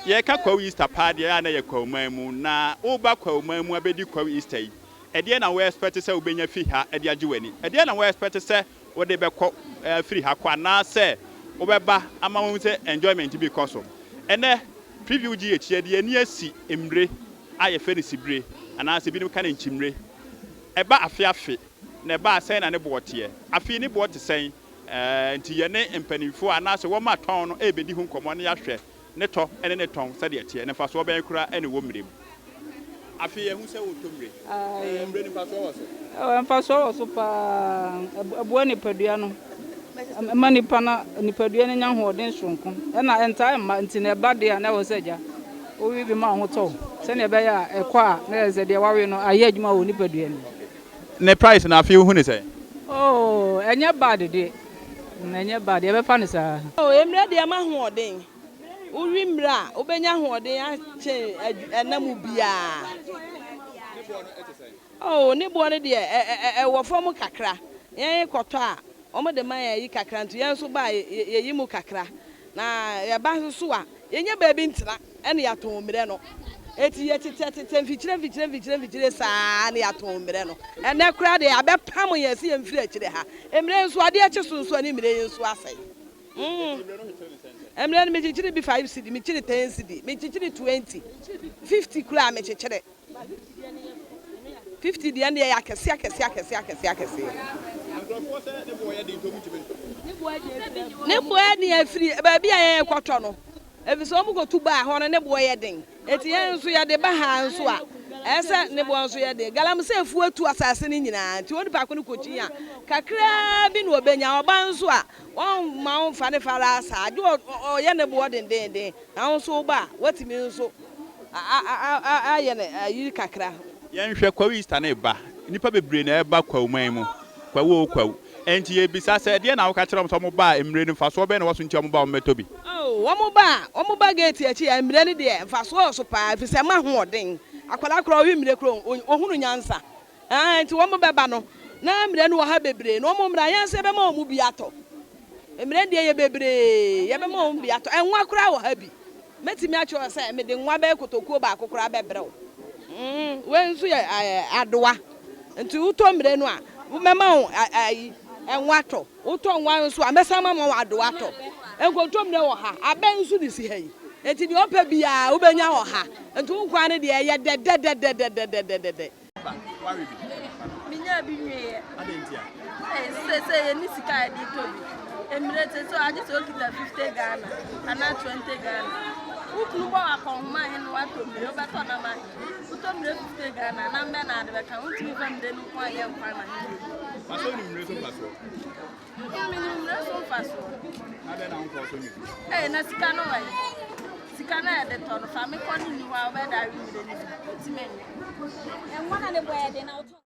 Yɛreka Kwawu Easter paa deɛ a na ɛyɛ Kwawuman mu. Na woreba Kwawuman mu abɛdi Kwawu Easter yi, ɛdeɛn na wo expect sɛ wobɛnya fi ha de agye w'ani? Ɛdeɛn na wo expect sɛ wode bɛkɔ firi ha kɔ anaasɛ wobɛba ama woahu sɛ enjoyment bi rekɔ so? Ɛnnɛ, Preview GH, yɛde yɛn ani asi mmire a yɛfrɛ no sibire anaasɛ binom ka no nkyimmire. Ɛba afe afe, na ɛba a sɛn na ne boɔ teɛ? Afe yi ne boɔ te sɛn? Enti yɛne mpanimfoɔ anaasɛ wɔn a tɔn no rebɛdi ho nkɔmmɔ na yɛahwɛ ne tɔ ne ne tɔn sɛdeɛ ɛteɛ, na mfasoɔ bɛn koraa na ɛwɔ mmire mu. Afei yɛahu sɛ wotɔ mmire. Mmire no mfasoɔ wɔ so? Mfasoɔ wɔ so paa. Ɛboa nipadua no. Ɛma nipa no nipadua no nya ahoɔden soronko. Ɛna ɛntaa mma nti na ɛba deɛ a na ɛwɔ sɛ agya wowe bi ma wo ho tɔ wo sɛdeɛ ɛbɛyɛ a ɛkɔ a na ɛyɛ sɛ deɛ wawe no ayɛ adwuma wɔ nipadua no mu. Ne price no afei wohu no sɛn? Oh ɛnyɛ bad deɛ, ɛnyɛ bad, yɛbɛfa no saa. Oh mmerɛ deɛ ɛma ahoɔden, wowe mmerɛ a wobɛnya ahoɔden akyɛn ɛna mu biara. Ne boɔ no te sɛn? Oh ne boɔ no deɛ ɛwɔ fam kakra, yɛn kɔtɔ a wɔde ma yɛn ayi kakra nti yɛn nso ba a yɛyi mu kakra, na yɛba nso so a Yɛnnya baabi ntena na yɛatɔn mmerɛ no. Enti yɛtetɛtetɛ mfikyire mfikyire mfikyire mfikyire saa ara na yɛatɔn mmerɛ no. Ɛnnɛ koraa deɛ yɛabɛpam yɛn sɛ yɛmfiri akyire ha. Mmerɛ nso adeɛ kye so nso a ne mmerɛ yi nso asɛe. Mmerɛ no mekyekyere bi 5 cedi, mekyere 10 cedi, mekyekyere 20, 50 koraa mekyekyere. 50 deɛ ɛndeɛ ɛyɛ akɛseɛ akɛseɛ akɛseɛ akɛseɛ akɛseɛ. Nkurɔfoɔ sɛ ne boɔ yɛ den nti wɔn ntumi ntɔ. Ne boɔ yɛ den afiri baabi a yɛn kɔtɔ no ɛfiri sɛ wɔn kɔtu baa hɔ no ne boɔ yɛ den eti yɛn nso yɛde ba ha nso a ɛyɛ sɛ ne boɔ nso yɛ den. Galamsey foɔ atu asase no nyinaa nti onipa ko no kɔkyin a kakraa bi na ɔbɛnya ɔba nso a wɔn ma wo nfa ne fa ara saa gye ɔyɛ ne boɔ dendeenden. Na wo nso wo ba a, woatumi nso ayɛ no ayiri kakra. Yɛnhwɛ, Kwawu Easter no reba. Nnipa bebree na ɛreba Kwawu man mu. Kwawu oo Kwawu. Enti yɛrebisa sɛ, ɛdeɛn na woka kyerɛ wɔn sɛ wɔba a mmire no mfasoɔ bɛn na ɛwɔ so nti a wɔba a wɔmmɛtɔ bi? Oh, wɔba a, wɔba gate akyi a, mmire no deɛ, mfasoɔ wɔ so paa, ɛfiri sɛ ɛma ahoɔden. Akwadaa koraa ɔwe mmire koraa ɔhunu nyansa. Aane, nti wɔn bɛba no, na mmerɛ no wɔ ha bebree, na wɔn mmra, yɛn nso yɛbɛma wɔn bi atɔ. Mmerɛ no deɛ yɛ bebree, yɛbɛma wɔn bi atɔ. Nwa koraa wɔ ha bi. Mɛtumi akyerɛ wo sɛ mede nwa bɛyɛ kotokuo baako koraa bɛbrɛ wo. Mm, wei nso yɛ ɛɛ adowa. Nti wotɔ mmerɛ no a, mɛma wo ayi, nwa tɔ. Wotɔ nwa nso a, mɛsan mama wo adowa tɔ. Nkontommire wɔ ha, abɛ nso na ɛsi ha yi. Nti deɛ wopɛ biara wobɛnya wɔ ha. Nti wo nkwa no deɛ ɛyɛ dɛdɛdɛdɛdɛdɛdɛdɛ. Ba, woawe bi? Menyaa bi nweeɛ. Adɛn ntia? Ei, seesei yɛnni sika a yɛde tɔ bi. Mmerɛ seesei agye sɛ wokita 50 Ghana anaa 20 Ghana. Wo kunu bɔ wo akɔnhoma ahe na woatɔ mmire, wobɛtɔ nam ahe? Wotɔ mmire 50 Ghana a, nam bɛn na ade bɛka ho? Wontumi mfa mmire no nko anyɛ nkwan ma no yie. Fa sɛ wonim mmire so mfasoɔ. Menim mmire so mfasoɔ. Adɛn na wonkɔɔ so nwe bi? Ei, na sika no wɔ he? Sika no a yɛde tɔ no, fa me kɔ no nni hɔ a wobɛda awe mmire no bi. Wontumi nwe. Ɛnwa na ne bɔ yɛ den na wotɔ.